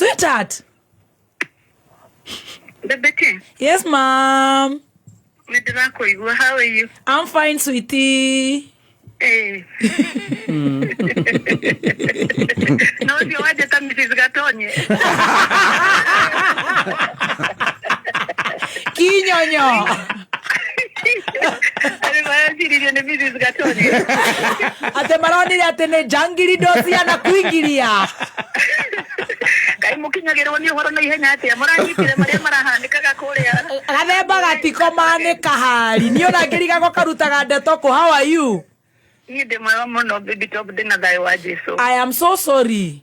Sweetheart. Bebete, Yes, ma'am. nĩ ndĩrakũigua. How are you? I'm fine, sweetie. Eh. No ũcio wanjĩta Mrs. Gatonye. Kinyonyo. Arĩ maraciririe nĩ Mrs. Gatonye. Atĩ maronire atĩ nĩ njangiri ndociana kuingiria. Kaĩ mũkinyagĩrwo nĩ ũhoro na ihenya atĩa? Mũranyitire marĩa marahanĩkaga kũrĩa. Gathemba gatikomanĩka hari. Niĩ ona ngĩrigagwo karutaga ndeto kũ. How are you? Niĩ ndĩ mwega mũno baby top ndĩ na thayũ wa Jesu. I am so sorry.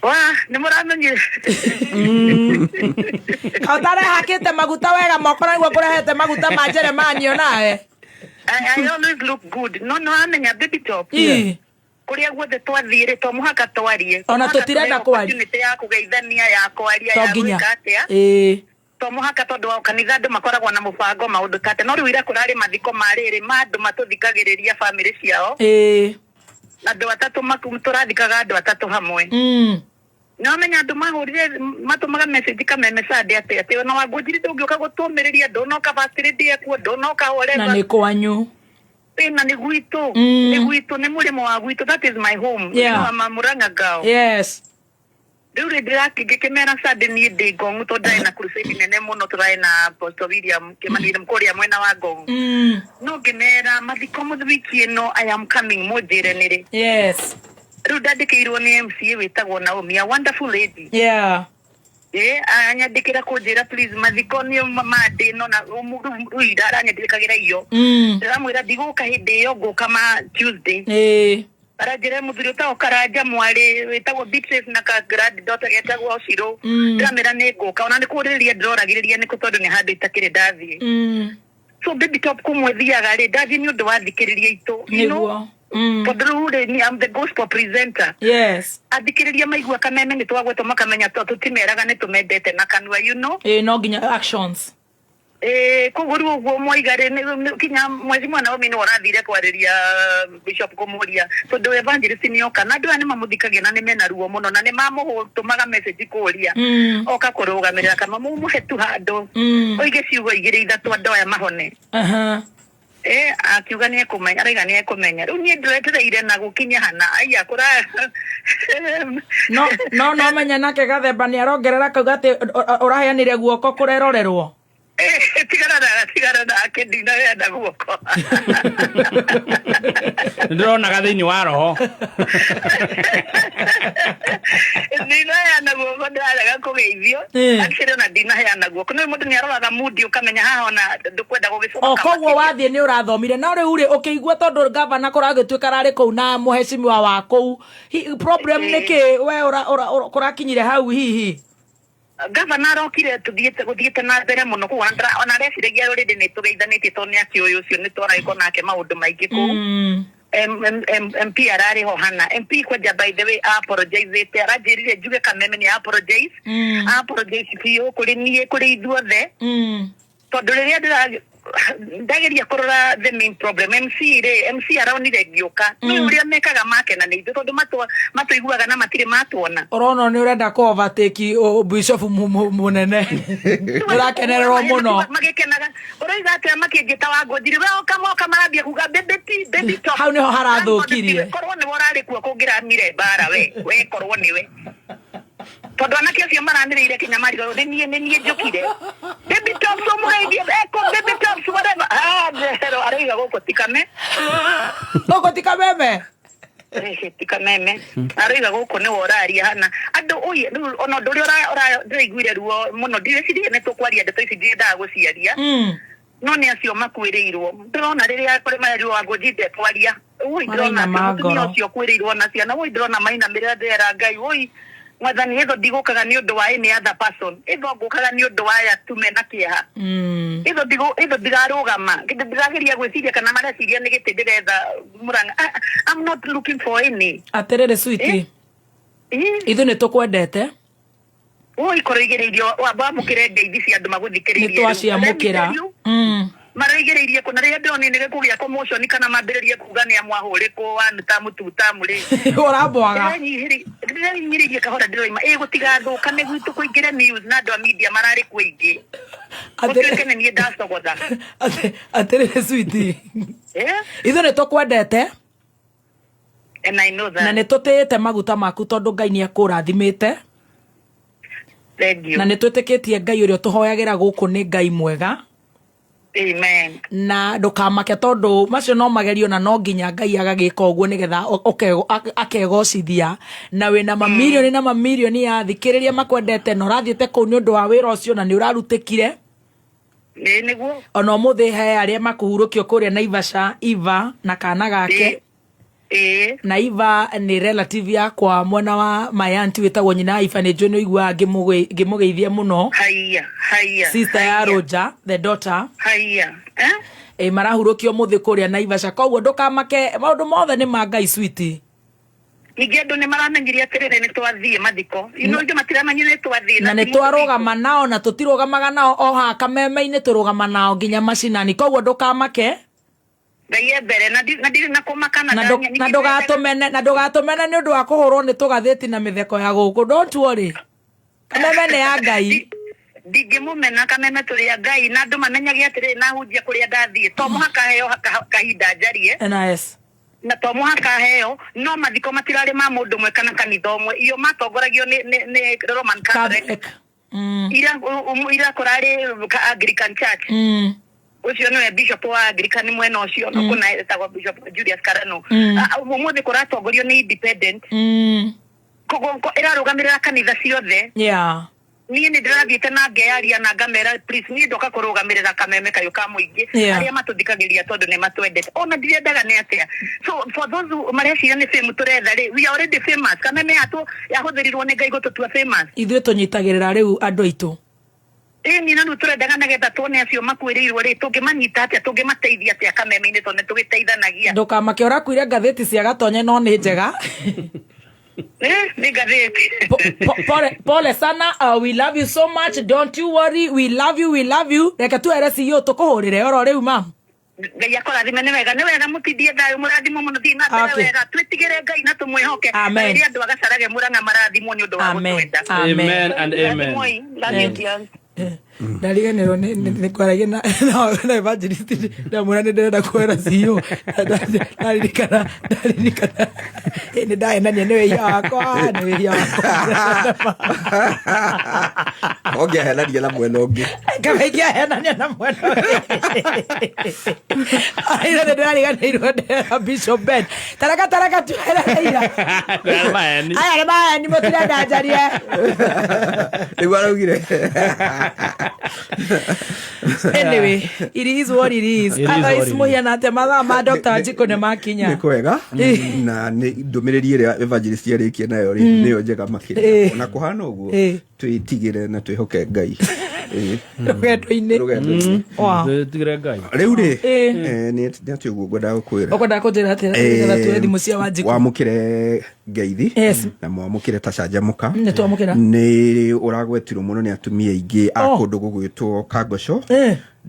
Wa, nĩ mũramenyire. Ũtarehakĩte maguta wega moko na nĩguo ngũrehete maguta ma Jeremani onawe. I always look good. No no amenya baby top. Ii. Kũrĩa guothe twathiĩ rĩ to mũhaka twarie. Ona To mũhaka tũtirenda tũheo kwaria. opportunity ya kũgeithania ya kwaria To ya nginya. gwĩka atĩa. Ĩĩ. To mũhaka tondũ wa kanitha andũ makoragwo na mũbango maũndũ ta atĩa. No rĩu ira kũrarĩ mathiko ma rĩrĩ ma andũ matũthikagĩrĩria bamĩrĩ ciao. Ĩĩ. Andũ atatũ tũrathikaga andũ atatũ hamwe. No menya andũ mahũrire matũmaga message kameme Sunday atĩ atĩ ona Wangũnjiri ndũngĩũka gũtũmĩrĩria ndũnoka first lady ekuo ndũnoka Na whatever. nĩ kwanyu. Ĩ, na nĩ gwitũ. Nĩ gwitũ nĩ mũrĩmo wa gwitũ, that is my home. You know, I'm a Murang'a girl. Rĩu rĩ ngĩkĩmera Sunday niĩ ndĩ Ngong tondũ ndarĩ na crusade nene mũno tũrarĩ na Apostle William Kĩmani kũrĩa mwena wa Ngong. No ngĩmera mathiko wiki ĩno I am coming mũnjĩre nĩrĩ. Rĩu ndandĩkĩirwo nĩ MCA wĩtagwo Naomi, a wonderful lady. Ĩ, anyandĩkĩra kũnjĩra please mathiko nĩ mandĩ no na rĩu ira aranyandĩkagĩra iyo. Ndĩramwĩra ndigũka hĩndĩ ĩyo ngũka ma Tuesday. Aranjĩra mũthuri ũtagwo Karanja mwarĩ wĩtagwo Beatrice na ka granddaughter getagwo Shiro. Ndĩramwĩra nĩ ngũka ona nĩ kũrĩrĩria ndĩroragĩrĩria nĩkũ tondũ nĩ handũ itakĩrĩ ndathiĩ. So baby top kũmwe thiaga rĩ ndathiĩ nĩ ũndũ wa thikĩrĩria itũ. You know? Nĩguo. Tondũ rĩu rĩ ni I'm the gospel presenter. Athikĩrĩria maigua kameme nĩ twagwetwo makamenya to tũtimeraga nĩ tũmendete na kanua you know. Ĩĩ no nginya actions. Ĩĩ koguo rĩu ũguo mwaiga rĩ kinya mwezi mwana Naomi nĩwe ũrathire kwarĩria bishop kũmũria tondũ evangelist nĩ oka na andũ aya nĩ mamũthikagia na nĩ mena ruo mũno na nĩ mamũtũmaga message kũria oka kũrũgamĩrĩra kana mũmũhe tu handũ oige ciugo igĩrĩ ithatũ andũ aya mahone. Eh, akiuga nĩ ekũmenya araiga nĩ ekũmenya rĩu niĩ ndĩretereire na gũkinya hana aiya kũra No no no menya nake Gathemba nĩ arongerera akauga atĩ ũraheanire guoko kũrerorerwo. Eh, tigana na tigana nake ndinaheana guoko. Ndĩronaga thĩinĩ wa roho. Ndinaheana guoko ndĩrarega kũgeithio. Actually ona ndinaheana guoko nĩ mũndũ nĩ aroraga mundi ũkamenya haha ona ndũkwenda gũgĩcoka O koguo makĩria. Wathiĩ nĩ ũrathomire no rĩu rĩ ũkĩigua tondũ gavana kũragĩtuĩka ararĩ kũu na mũhecimiwa wa kũu problem nĩ kĩ we kũrakinyire hau hihi? Gavana arokire tuthiĩte gũthiĩte na mbere mũno koguo ona areciragia rũrĩrĩ nĩ tũgeithanĩtie tondũ nĩ akĩũĩ ũcio nĩ twaragĩkorwo nake maũndũ maingĩ kũu. MP ararĩ ho hana MP kwanja by the way apologizĩte aranjĩrire njuge kameme nĩ apologize. Apologize biũ kũrĩ niĩ kũrĩ ithuothe. Tondũ rĩrĩa ndĩra ndageria kũrora the main problem MC rĩ MC aronire ngĩũka nĩ ũrĩa mekaga makena nĩ ithuĩ tondũ matũiguaga na matirĩ matuona. Ũrona nĩ ũrenda kũ overtake bishop mũnene ũrakenererwo mũno. Magĩkenaga ũroiga atĩa makĩnjĩta wa ngũnjiri we oka moka marambia kuga baby T, baby top. Hau nĩho harathũkirie. Korwo nĩwe ũrarĩ kuo kũngĩramire mbara we korwo nĩwe. Tondũ anake acio maranĩrĩire kinya marigagwo nĩ niĩ nĩ niĩ njũkire. Baby tops ũmũgeithie eko baby tops whatever. Ah, ndero aroiga gũkũ ti kame. Gũkũ ti kameme. Ehe, ti kameme. Aroiga gũkũ nĩwe ũraria hana. Andũ oi rĩu ona ũndũ ũrĩa ndĩraiguire ruo mũno ndireciria nĩ tũkwaria ndeto ici ndiendaga gũciaria. No nĩ acio makuĩrĩirwo. Ndĩrona rĩrĩa kũrĩ marerirwo wa ngũnji ndekwaria. Oi, ndĩrona Maraina atĩ ma mũtumia ngoro. ũcio ũkuĩrĩirwo na ciana. Oi, ndĩrona mainamĩrĩra ndĩrera Ngai. Oi, mwathani ĩtho ndigũkaga nĩ ũndũ wa any other person. Ĩtho ngũkaga nĩ ũndũ wa aya tu mena kĩeha. Ĩtho ĩtho ndirarũgama. Ndĩrageria gwĩciria kana mareciria nĩ gĩtĩ ndĩretha Murang'a. I'm not looking for any. Atĩrĩrĩ sweetie. Ithuĩ nĩ tũkwendete. Oi, korwo igĩrĩirio, wamũkĩre ngeithi cia andũ magũthikĩrĩirie Nĩ rĩu. twaciamũkĩra. Let me tell you, Maraigĩrĩirie kũ na rĩrĩa ndĩronire nĩ gĩkũgĩa commotion kana mambĩrĩrie kuga nĩ amwahũrĩkwo one term, two term rĩ. Ũrambwaga. Ndĩrenyihĩrĩirie kahora ndĩroima ĩ gũtigathũka nĩ gwitũ kũingĩre news na andũ a media mararĩ kuo aingĩ. Gũtuĩke nĩ niĩ ndacogotha. Atĩrĩrĩ sweetie. Eh? Ithuĩ nĩ tũkwendete. And I know that. Na nĩ tũtĩĩte maguta maku tondũ Ngai nĩ akũrathimĩte. Thank you. Na nĩ twĩtĩkĩtie Ngai ũrĩa tũhoyagĩra gũkũ nĩ Ngai mwega. Amen. Na ndũkamake tondũ macio no magerio na no nginya Ngai agagĩka ũguo nĩgetha akegocithia. Na wĩna mamirioni na mamirioni ya athikĩrĩria makwendete na ũrathiĩte kũu nĩ ũndũ wa wĩra ũcio na nĩ ũrarutĩkire. Ĩĩ nĩguo. Ona ũmũthĩ he arĩa makũhurũkio kũrĩa Naivasha, Eva na kana gake. Ĩĩ. Na Eva nĩ relative yakwa mwena wa my aunt wĩtagwo nyina Eva, nĩ njũĩ nĩ ũiguaga ngĩmũgeithia mũno. Haiya, haiya, Sister ya haiya. Roger, the daughter. Haiya. Eh? Ĩ marahurũkio ũmũthĩ kũrĩa Naivasha. Koguo ndũkamake, maũndũ mothe nĩ ma Ngai sweetie. Ningĩ andũ nĩ maramenyire atĩrĩrĩ nĩ twathiĩ mathiko. You know, ithuĩ matiramenyire nĩ twathiĩ. Na nĩ twarũgama nao na tũtirũgamaga nao o haha kameme-inĩ, tũrũgama nao nginya macinani. Koguo ndũkamake. Ngai e mbere na ndirĩ na kũmaka na Na ndanya- na ndũgatũmene nĩ ũndũ wa kũhũrwo nĩ tũgathĩti na mĩtheko ya gũkũ. Don't worry. Kameme nĩ ya Ngai. Ndingĩmũmena kameme tũrĩ a Ngai na andũ mamenyage atĩrĩrĩ na hunjia kũrĩa ndathiĩ. To mũhaka heo kahinda njarie. NIS. Na to mũhaka heo, no mathiko matirarĩ ma mũndũ ũmwe kana kanitha ũmwe. Iyo matongoragio nĩ Roman Catholic. Catholic. Ira kũrarĩ Anglican Church. Ũcio nĩwe bishop wa Anglican mwena ũcio, no kũna etagwo Bishop Julius Karano. Ũmũthĩ kũratongorio nĩ independent. Koguo ĩrarũgamĩrĩra kanitha ciothe. Niĩ nĩ ndĩrathiĩte na ngeyaria na ngamera please niĩ ndoka kũrũgamĩrĩra kameme kayũ ka mũingĩ. Arĩa matũthikagĩrĩria tondũ nĩ matwendete. Ona ndirendaga nĩ atĩa. So for those who mareciria nĩ fame tũretha rĩ, we are already famous. Kameme yatũ yahũthĩrirwo nĩ Ngai gũtũtua famous. Ithuĩ tũnyitagĩrĩra rĩu andũ aitũ. Ĩĩ niĩ na rĩu tũrendaga nĩgetha tuone acio makuĩrĩirwo rĩ, tũngĩmanyita atĩa, tũngĩmateithia atĩa kameme-inĩ tondũ nĩ tũgĩteithanagia. Ndũkamake ũrakuire ngathĩti cia Gatonye no nĩ njega. Nĩ ngathĩti. Pole, pole sana, we love you so much, don't you worry, we love you, we love you. Reke tuere CEO tũkũhũrĩre oro rĩu ma'am. Ngai akũrathime, nĩ wega, nĩ wega, mũtindie thayũ, mũrathimwo mũno, thiĩ na mbere wega, twĩtigĩre Ngai na tũmwĩhoke. Amen. Na rĩrĩa andũ agacarage Murang'a marathimwo nĩ ũndũ wa Amen. gũtwenda. Amen. Amen and amen. Rathimwoi. Love you, dears. Ndariganĩrwo nĩ kwaragia na evangelist, ndamwĩra nĩ ndĩrenda kuoera CEO. Ndaririkana, ndaririkana. Ĩ, nĩ ndahenania, nĩ wĩhia wakwa, nĩ wĩhia wakwa. Ũngĩahenania na mwena ũngĩ. Kaba ingĩahenania na mwena ũngĩ. Ira nĩ ndĩrariganĩirwo ndĩrera Bishop Ben. Taraka, taraka, tuere ira. Nĩ maheni. Aya nĩ maheni, mũtirenda njarie. Nĩguo araugire. Anyway, it is what it is. It is what Otherwise, it is. mũhiana atĩa mathaa ma Dr. Wanjikũ nĩ makinya. Nĩ kwega. Na nĩ ndũmĩrĩri ĩrĩa evangelist arĩkia nayo rĩ, nĩyo njega makĩria. Ona kũhana ũguo, twĩtigĩre na twĩhoke Ngai. Rũgendo-inĩ. Rũgendo-inĩ. Wow. Twĩtigĩre Ngai. Rĩu rĩ, nĩ atĩ ũguo ngwendaga gũkwĩra. Ũkwendaga kũnjĩra atĩa? Nĩgetha tuoe thimũ cia Wanjikũ. Wamũkĩre ngeithi. Yes. Na mwamũkĩre ta canjamũka. Nĩ twamũkĩra. Nĩ ũragwetirwo mũno nĩ atumia aingĩ a kũndũ gũgwĩtwo Kangoco.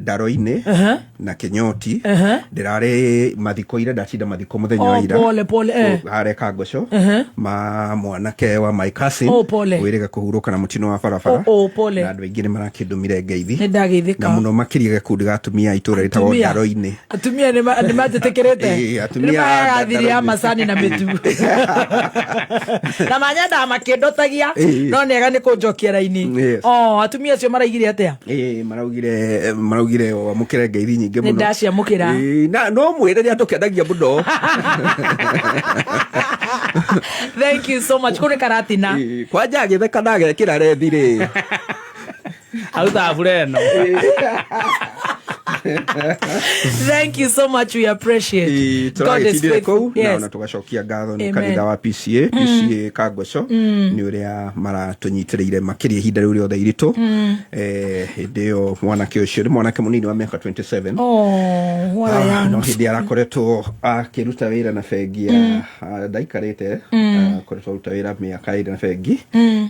Ndaro-inĩ na Kĩnyoti. Ndĩrarĩ mathiko ira, ndatinda mathiko mũthenya wa Oh, ira. pole, pole, Harĩa Kangoco. Ma mwanake wa my cousin. Oh, pole. Wĩrĩga kũhurũka na mũtino wa barabara. Oh, oh, pole. Na andũ aingĩ nĩ marakĩndũmire ngeithi. Nĩ ndageithĩka. Na mũno makĩria gĩkundi gĩa atumia a itũũra rĩtagwo Atumia. Ndaro-inĩ. Atumia nĩ manjĩtĩkĩrĩte. Ĩĩ, atumia Nĩ maheaga a thiri ya Ndaro-inĩ. macani na mĩtu. Na manyendaga makĩndotagia, Ĩĩ. no nĩega nĩ kũnjokia raini. Yes. Oh, atumia acio maraigire atĩa? Ĩĩ, maraugire wamũkĩre ngeithi nyingĩ Nĩ mũno. ndaciamũkĩra. Ĩĩ, na no mwĩre nĩ atũkenagia mũno. Thank you so much. Kũrĩ Karatina. Ĩĩ, kwanja agĩtheka na agekĩra rethi rĩ. Aruta mbura ĩno. Thank you so much, we appreciate. Ĩĩ, God is tũragĩtindire faithful. kũu na Yes. ona tũgacokia ngatho nĩ Amen. kanitha wa PCA, PCA Kangoco, nĩ ũrĩa maratũnyitĩrĩire makĩria ihinda rĩu rĩothe iritũ. Hĩndĩ ĩyo mwanake ũcio nĩ mwanake mũnini wa mĩaka 27. Oh, what a young No hĩndĩ arakoretwo akĩruta wĩra na bengi ya ndaikarĩte, Akoretwo aruta wĩra mĩaka ĩrĩ na bengi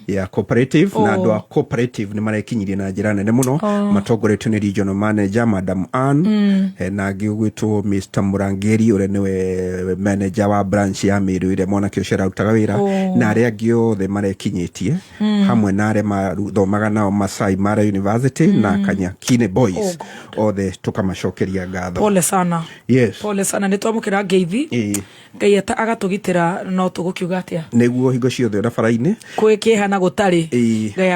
ya Cooperative, na andũ a Cooperative nĩ marekinyirie na njĩra nene mũno, matongoretio nĩ regional manager Madam Ann, na angĩ ũgwĩtwo Mr Murangeri, ũrĩa nĩwe manager wa branch ya Meru ĩrĩa mwanake ũcio ararutaga wĩra, na arĩa angĩ othe marekinyĩtie hamwe na arĩa mathomaga nao Masai Mara University na Kanyakine Boys, othe tũkamacokeria ngatho. Pole sana. Yes. Pole sana, nä twamå kä ra ngeithi. Ngai agatũgitĩra, no tũgũkiuga atĩa? Nĩguo, hingo ciothe ona bara-inĩ. Kwĩ kĩeha na gũtarĩ. Ngai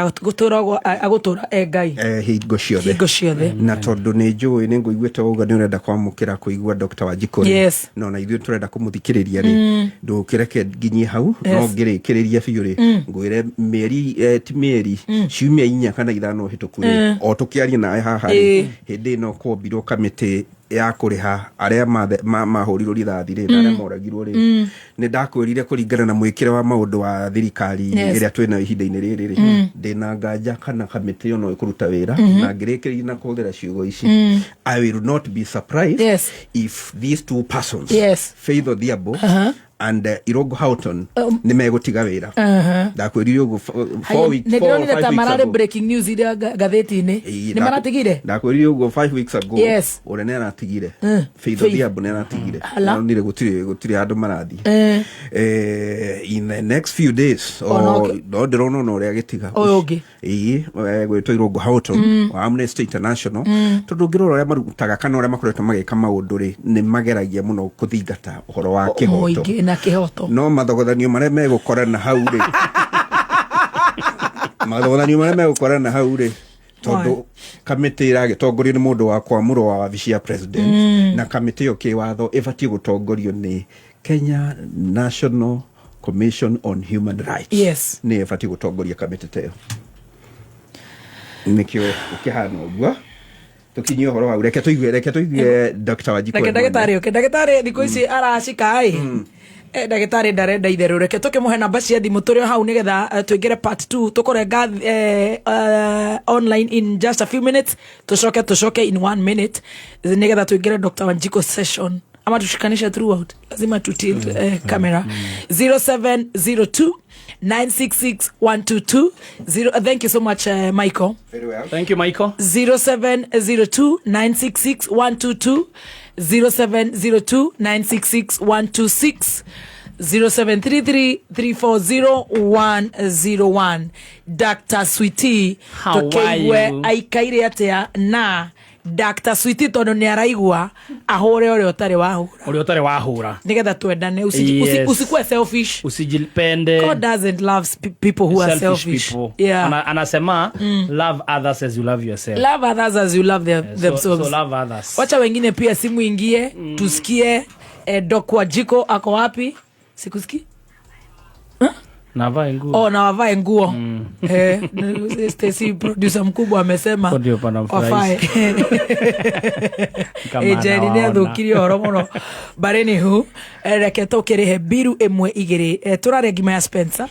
agũtũra e Ngai. Hingo ciothe. Hingo ciothe. Na tondũ nĩ njũĩ nĩ ngũiguĩte wauga nĩ ũrenda kwamũkĩra kũigua Dr. Wanjikũ rĩ, no na ithuĩ tũrenda kũmũthikĩrĩria rĩ, ndũkĩreke nginyie hau, no ngĩrĩkĩrĩria biũ rĩ, ngwĩre mĩeri, ti mĩeri, ciumia 4 kana 5 hĩtũku rĩ, o tũkĩaria nawe haha rĩ, hĩndĩ ĩno kwombirwo kamĩtĩ ya kũrĩha arĩa mahũrirwo rithathi rĩ, na arĩa moragirwo rĩ, nĩ ndakwĩrire kũringana na mwĩkĩre wa maũndũ wa thirikari ĩrĩa twĩnayo ihinda-inĩ rĩrĩ rĩ, ndĩna nganja kana kamĩtĩ ĩyo no ĩkũruta wĩra, na ngĩrĩkĩrĩria na kũhũthĩra ciugo ici: "I will not be surprised if these two persons, Faith Odhiambo and Irungu Houghton, nĩ megũtiga wĩra." Ndakwĩrire ũguo 4 weeks, Nä 4 or ndäronire 5 ta weeks mararä ago. breaking news iria ngathĩti-inĩ. Ĩĩ, Nä maratigire. Ndakwĩrire ũguo 5 weeks ago. Ũrĩa nĩ aratigire, Faith Faith. Odhiambo nĩ aratigire. Ala. Aronire gũtirĩ handũ marathiĩ. In the next few days Ona no ndĩrona ona ũrĩa agĩtiga. Ũyũ ũngĩ. Ĩĩ, gwĩtwo Irungu Houghton wa Amnesty International, tondũ ũngĩrora ũrĩa marutaga kana ũrĩa makoretwo magĩka maũndũ rĩ, nĩ mageragia mũno kũthingata ũhoro wa kĩhoto. Mũingĩ na kĩhoto. No mathogothanio marĩa megũkorana hau rĩ, mathogothanio marĩa megũkorana hau rĩ, tondũ kamĩtĩ ĩragĩtongorio nĩ mũndũ wa kwamũrwo wa wabici ya president, na kamĩtĩ ĩyo kĩwatho ĩbatiĩ gũtongorio nĩ Kenya National Commission on Human Rights. Nĩ ĩbatiĩ gũtongoria kamĩtĩ ta ĩyo, nĩkĩo ũkĩhana ũguo. Tũkinyie ũhoro hau, reke tũigue Dr. Wanjikũ Reke we mwene. Ndagĩtarĩ ũke, ndagĩtarĩ thikũ ici aracika ĩ. Ndagĩtarĩ ndarenda itherũ, reke tũkĩmũhe namba cia thimũ tũrĩ o hau nĩgetha tũingĩre part 2, tũkũrenga online in just a few minutes, tũcoke in one minute nĩgetha tũingĩre Dr. Wanjiko session, ama tushikanishe throughout, lazima tutilt camera. 0702 966 122 0. Thank you so much, Michael. Very well. Thank you, Michael. 0702 966 122, 0702 966 126, 0733 340 101. Dr. Sweetie. How are Tũkĩigue you? aikaire atĩa na Dr. Sweetie, tondũ nĩ araigua ahũre ũrĩa ũtarĩ wahũra. Ũrĩa ũtarĩ wahũra. Nĩgetha twendane. Usikuwe selfish. Usijipende. God doesn't love people who are selfish selfish. people. Anasema love others as you love yourself. Love others as you love themselves. So love others. Wacha wengine pia simu ingie, tusikie Doc Wanjiko ako wapi. Sikusikii. Navae nguo. Oh, na wavae nguo. Stacy, producer mkubwa, amesema Hapo ndio panamfurahisha. wafae. Kama Jerry nĩ anawaona. athũkirie ũhoro mũno, but anywho, reke tũkĩrĩhe mbiru ĩmwe igĩrĩ. Tũrarĩa ngima ya Spencer.